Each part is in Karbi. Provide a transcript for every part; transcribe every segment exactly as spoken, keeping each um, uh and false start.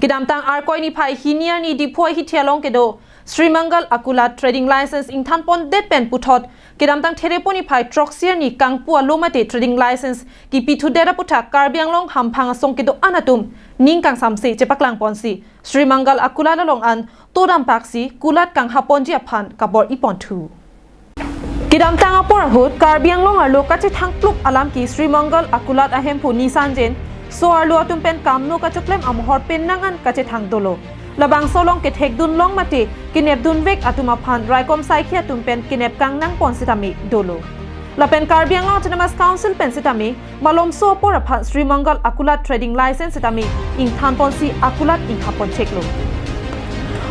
Kedamtang Arkoi niphai hini arni Diphu ahithi along kedo Sri Mangal Akulat trading license ingthanpondet pen puthot kedamtang Therepo niphai throksi arni kangpu alo mate trading license kipithudet aputhak Karbi Anglong hamphang asong kedo-an atum ning kangsamse chepaklangponsi Sri Mangal Akulat along an todam paksi kulat kanghaponji aphan kabor-iponthu. Kedamtang apor ahut Karbi Anglong arlo kachethangplup alam ke Sri Mangal Akulat ahemphu Nisan Jain so-arlo atum pen kamno kachoklem amohor penang an kachethang dolo. Labangso along kethekdun long mate kenepdunvek atum aphan raikom saikhi atum pen kenep kangnangpon sitame dolo. Lapen Karbi Anglong Autonomous Council pen sitame malomso apor aphan Sri Mangal Akulat trading license sitame ingthanponsi akulat ingthanpon cheklo.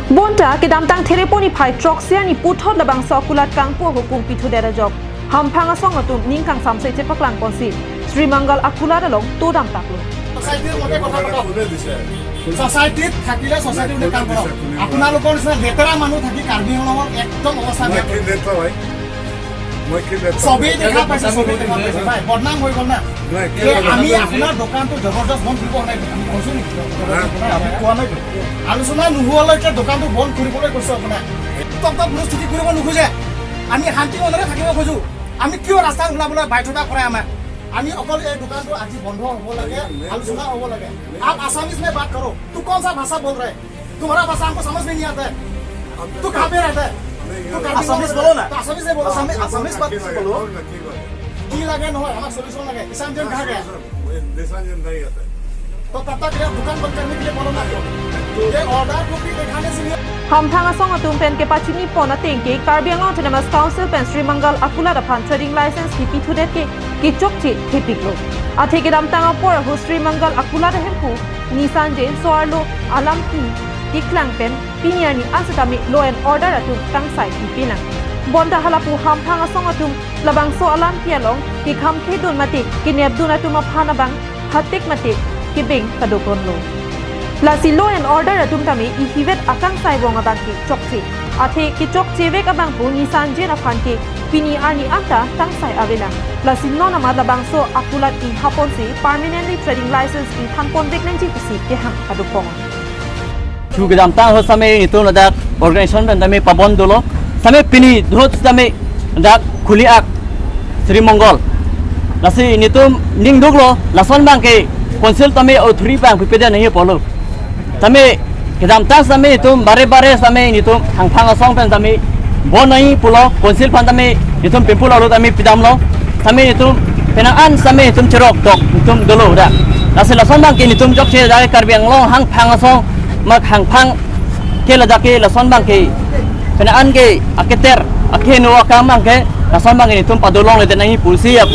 Bonta kedamtang Therepo niphai throksi arni puthot labangso akulat kangpu ahukum pithudet ajok hamphang asong atum ning kangsamse chepaklangponsi Sri Mangal Akulat along todam taklo. ছ'চাইটিৰ মতে কথা পাতক। ছ'চাইটিত থাকিলে ছ'চাইটিৰ মতে কাম কৰক। আপোনালোকৰ নিচিনা লেতেৰা মানুহ থাকি কাৰ্বি আংলঙৰ একদম অৱস্থা বেয়া। মই কি লেতেৰা? মই কি লেতেৰা? চবেই দেখা পাইছে, চবেই দেখা পাইছে। ভাই, বদনাম হৈ গ'ল না। নাই, কিয় এই বদনাম আমি হৈছে? আপোনাৰ দোকানটো জবৰদস্ত বন্ধ কৰিব নাই, আমি কৈছো নেকি? হা? আমি কোৱা নাই। আলোচনা নোহোৱালৈকে দোকানটো বন্ধ কৰিবলৈ কৈছো আপোনাক। টপ টপ কোনো স্থিতি কৰিব নোখোজে। আমি শান্তি মনেৰে থাকিব খোজো। আমি কিয় ৰাস্তাত ওলাবলৈ বাধ্যতা কৰে আমাক? আমি অকল এই দোকানটো আজি বন্ধ হ'ব লাগে, আলোচনা হ'ব লাগে। आप असामीज में बात करो, तू कौन सा भाषा बोल रहा है? तुम्हारा भाषा हमको समझ में नहीं आता है। तू कहाँ पे रहता है? तू कहाँ पे असामीज बोलो ना। तो असामीज नहीं बोलो। असामी-, असामीज बात बोलो। কি লাগে নহয়, আমাক সলিউশ্যন লাগে। নিশান জৈন কাহা গায়া? নিশান জৈন নাহি আতা। তো তব তক ইয়াৰ দোকান বন্ধ करने के लिए बोलो ना। ये ऑर्डर कॉपी दिखाने से नहीं। Hamphang asong atum pen kepachinipon ateng ke Karbi Anglong Autonomous Council pen Sri Mangal Akulat aphan trading license kipithudet ke kechokche thepiklo. Athe kedamtang apor ahut Sri Mangal Akulat ahemphu Nisan Jain so-arlo alam ke keklang pen pini arni an sitame law and order atum kangsai pipi nang. Bonta halapu hamphang asong atum labangso alam ke along kekhamkhedun mate kenepdun atum aphan abang hatek mate kebeng padokronlo. Lasi law and order atum tame ihivet akangsai vong abang ke chokche. Athe kechokchevek abang pu Nisan Jain aphan ke pini arni anta kangsai ave nang. Lasi non amat labangso akulat ingthanponsi permanently trading license ingthanponvek nangji pusi kehang padopong. Chu kedamtang ahut sitame netum ladak organization pen tame pabon dolo. Sitame pini dhot sitame dak khuli ak Sri Mangal. Lasi netum ning duklo, lason abang ke council tame authority abang pipedet nangji pulo. Sitame kedamtang sitame netum bare bare sitame netum hamphang asong pen sitame bon nangji pulo, council aphan sitame netum pemphu lo sitame pidamlo. Sitame netum penang an sitame netum cherok tok netum dolo dak. Lasi lason abang ke netum chokche dak Karbi Anglong hamphang asong mak hamphang ke ladak ke lason abang ke penang an ke aketer akeno akam abang ke lason abang ke netum padolongledet nangji pusi ap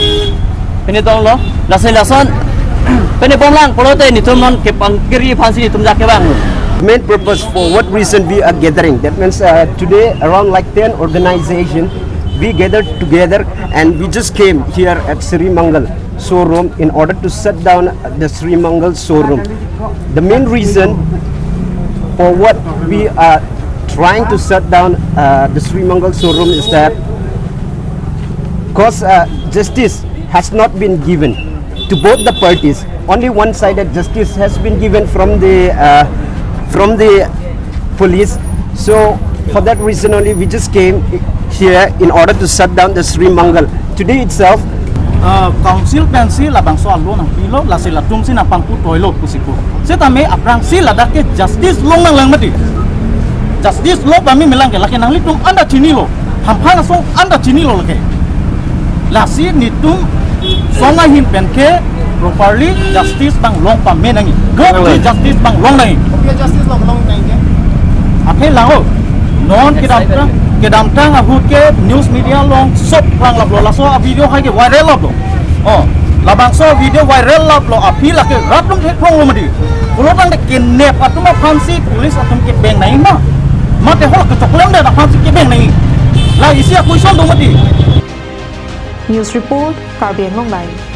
pene tonglo. Lasi lason pene bomlang pulote netum non kepangkiri aphansi netum dak kevang. Main purpose for what reason we are gathering. That means, uh, today around like ten organization, we gathered together and we just came here at Sri Mangal showroom in order to shut down the Sri Mangal showroom. The main reason for what we are trying to shut down, uh, the Sri Mangal showroom is that because, uh, justice has not been given to both the parties. Only one-sided justice has been given from the, uh, from the police. So for that reason only, we just came here in order to shut down the Sri Mangal. Today itself, uh, council pensi labangso alo nangpilo, lasi latumsi nangpangpu toilo pusi pu. Setame aphrangsi ladak ke justice longnanglang mati. Justice lo pame melang ke, lake nanglitum anta chinilo, hamphang asong anta chinilo lake. Lasi netum song ahin pen ke properly justice abang long pame nangji. Gop justice abang long nangji. Kopi justice long long nangji. Aphi laho. Non kedamtang, kedamtang ahut ke news media along sob plang laplo, laso a video hai ke viral laplo. Oh, labangso video viral laplo aphi lake rat atum theklonglo mati. Pulo tangte kenep atum aphansi police atum kebeng nangji ma. Mate hol kechoklemdet aphansi kebeng nangji. La isi a-question do mati. News report, Karbi Anglong Live.